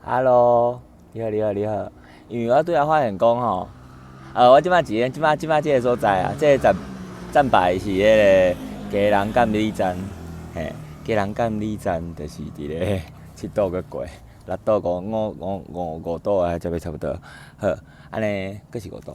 Hello，你好，你好，你好。因為我拄仔發現講吼，我這擺佇這擺這個所在啊，這個站站牌是彼個基隆監理站，嘿，基隆監理站就是佇咧7度閣過6度5、5、5、5度啊，這欲差不多。好，按呢閣是5度，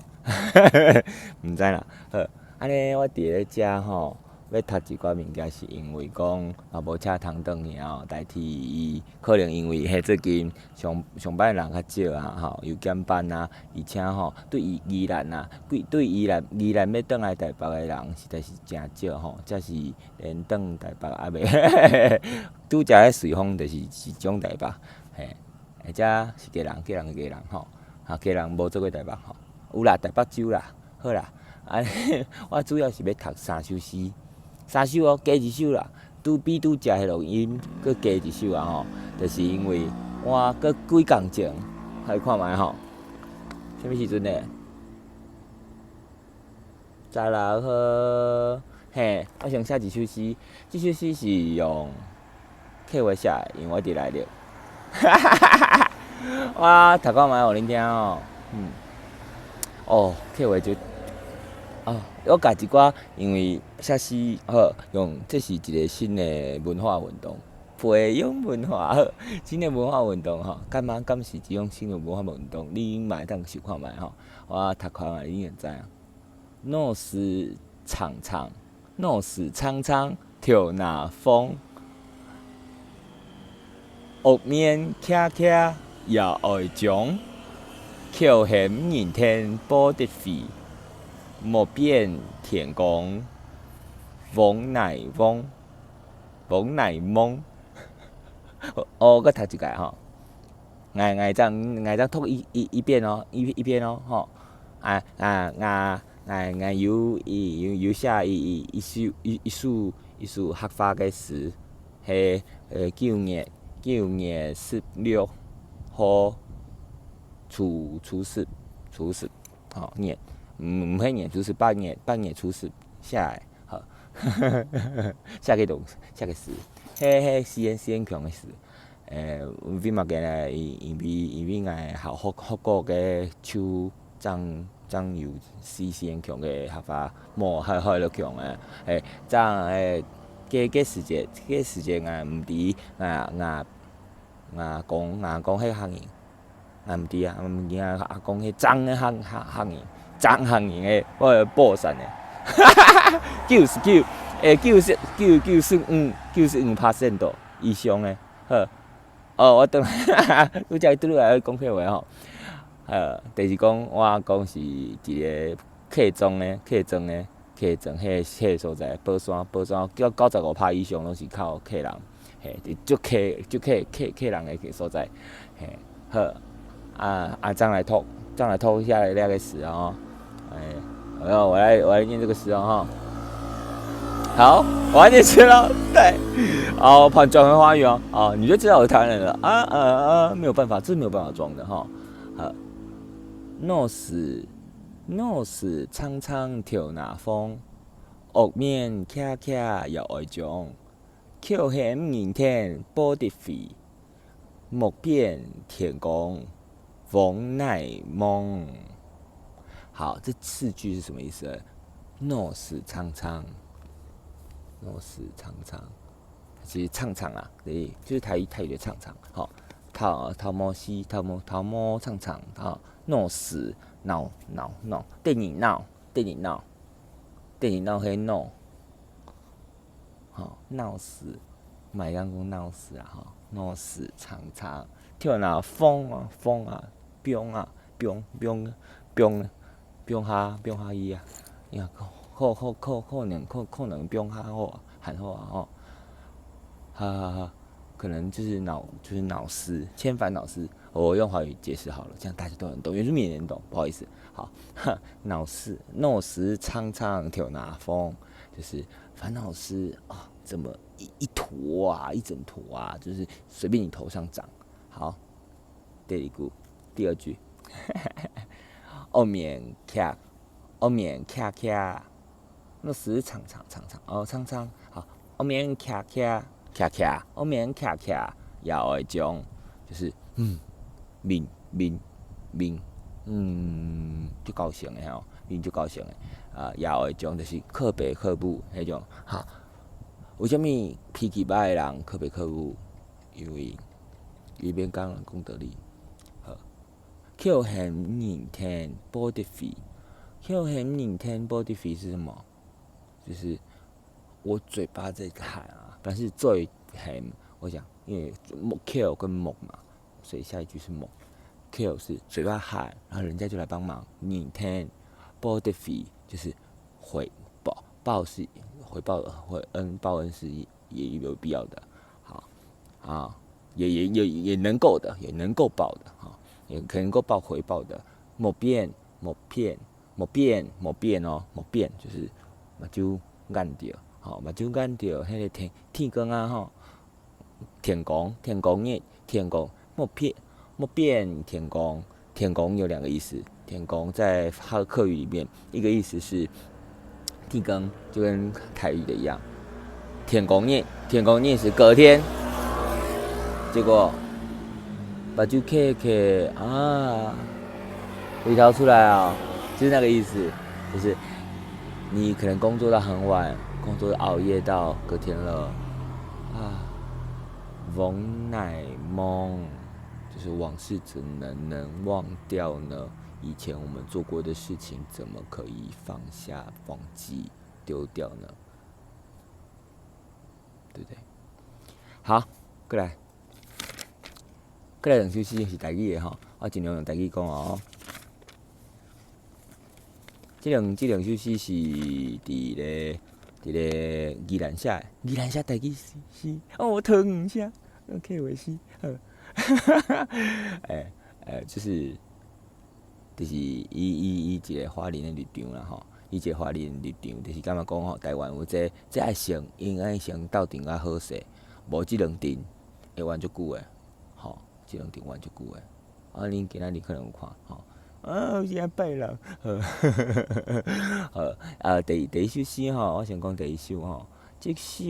毋知啦。好，按呢我佇咧遮吼，欲讀一寡物件，是因為講嘛無車通轉去吼，代替伊可能因為彼最近上上班的人較少啊，吼，又減班啊，而且吼對宜宜蘭啊，對宜蘭宜蘭欲轉來台北的人實在是誠少吼，才是連轉台北猶未，拄才咧隨風就是一種台北，嘿，或者是基隆，基隆是基隆吼，啊基隆無做過台北吼，有啦，台北州啦，好啦，按呢我主要是欲讀三首詩。三首哦，加一首啦，拄比拄才彼錄音閣加一首啊吼，就是因為我閣幾工前，來看覓吼，啥物時陣咧？16號，嘿，我想寫一首詩，這首詩是用客話寫的，因為我佇內力。我讀看覓予恁聽吼，哦，客話就。哦，我共一寡，因為寫詩好用，這是一個新的文化運動，培養文化好，新的文化運動吼，敢嘛敢是這種新的文化運動？你嘛會當想看覓吼，我讀看覓，你就知影。鬧市蒼蒼，鬧市蒼蒼，跳哪風？惡面騎騎也愛將，口嫌人天報得肥。莫變天公，王乃翁，王乃蒙。哦，閣讀一擺吼，𠊎𠊎當𠊎當讀一遍哦，一遍哦，吼，啊啊啊！𠊎𠊎有有有寫一首客話个詩，係9月16號初十，吼月。毋毋彼月初十，8月初十寫的，好，寫個東寫個詩，彼施煙強的詩，阮嘛今日因為𠊎學福國个手張張有施煙強个客話，無海海落強的，張過過時節𠊎毋佇𠊎𠊎阿公彼客人，𠊎毋佇啊，毋佇阿公彼張的客人。張行人的，我會報散的，99，999595%以上的，好，哦，我轉來，拄才拄來講廢話吼，就是講我阿公是一個客莊彼個所在，寶山95%以上攏是靠客人，嘿，足客足客客客人的所在，嘿，好，啊啊，張來讀，張來讀下來兩個詩哦。哎，我來念這個詩哦，哈。好，我來念詩了。對，哦，轉轉回華語哦，哦，你就知道我是台灣人了。啊啊啊，沒有辦法，這是沒有辦法裝的哈。好，鬧市鬧市蒼蒼跳哪風，惡面騎騎也愛將，口嫌人天報得肥，莫變天公王乃蒙。好，這四句是什麼意思？鬧市蒼蒼，鬧市蒼蒼，其實唱唱啊，對，就是台語的唱唱。好，頭頭毛絲，頭毛長長，好，鬧市鬧鬧鬧，電影鬧，電影鬧，電影鬧彼鬧，好，鬧市，嘛會當講鬧市啊，吼，鬧市蒼蒼，跳哪風啊風啊，風啊風風風。比較比較伊啊，可可可可能可可能比較好，還好啊吼，好好好，可能就是腦就是腦絲，千煩惱絲，我用華語解釋好了，這樣大家都能懂，原住民也能懂，不好意思，好，腦絲鬧市蒼蒼跳哪風，就是煩惱絲啊，怎麼一坨啊，一整坨啊，就是隨便你頭上長。好，第二句，第二句。惡面騎，惡面騎騎，鬧市蒼蒼蒼蒼哦，蒼蒼好，惡面騎騎騎騎，惡面騎騎也愛將，就是面面面，足高興的吼，面足高興的。啊，也會種就是靠爸靠母彼種，哈。為啥物脾氣歹的人靠爸靠母？因為伊免共人講道理。好，口嫌認天報得肥，口嫌認天報得肥是什麼？就是我嘴巴在喊啊，但是最嫌，我講，因為口跟目嘛，所以下一句是目。口是嘴巴喊，然後人家就來幫忙。認天報得肥就是回報，報是回報，回恩報恩是也有必要的，好啊，也能夠的，也能夠報的，哈，也可能夠報回報的。莫變莫變莫變莫變哦，莫變就是目睭眼著，吼，目睭眼著，彼个天天光啊，吼，天公天公日天公莫變莫變天公，天公有兩個意思，天公在客語裡面，一個意思是天光，就跟台語的一樣。天公日，天公日是隔天，結果目睭瞌瞌啊，回頭出來啊，就是那個意思，就是你可能工作到很晚，工作熬夜到隔天了，啊，往乃夢，就是往事怎能忘掉呢？以前我們做過的事情，怎麼可以放下、忘記、丟掉呢？對不對？好，過來，過來兩首詩是台語的吼，我盡量用台語講哦。這兩首詩是佇咧宜蘭寫的，宜蘭寫台語詩，哦，桃園寫，客話詩，好，就是伊一個華人的立場啦吼，伊一個華人的立場，就是感覺講吼，台灣有這愛先應該先鬥陣較好勢，無這兩陣會冤足久的，吼，這兩陣冤足久的。啊，恁今仔日可能有看吼，啊，有時拜人，好，啊，第一首詩吼，我先講第一首吼，這首。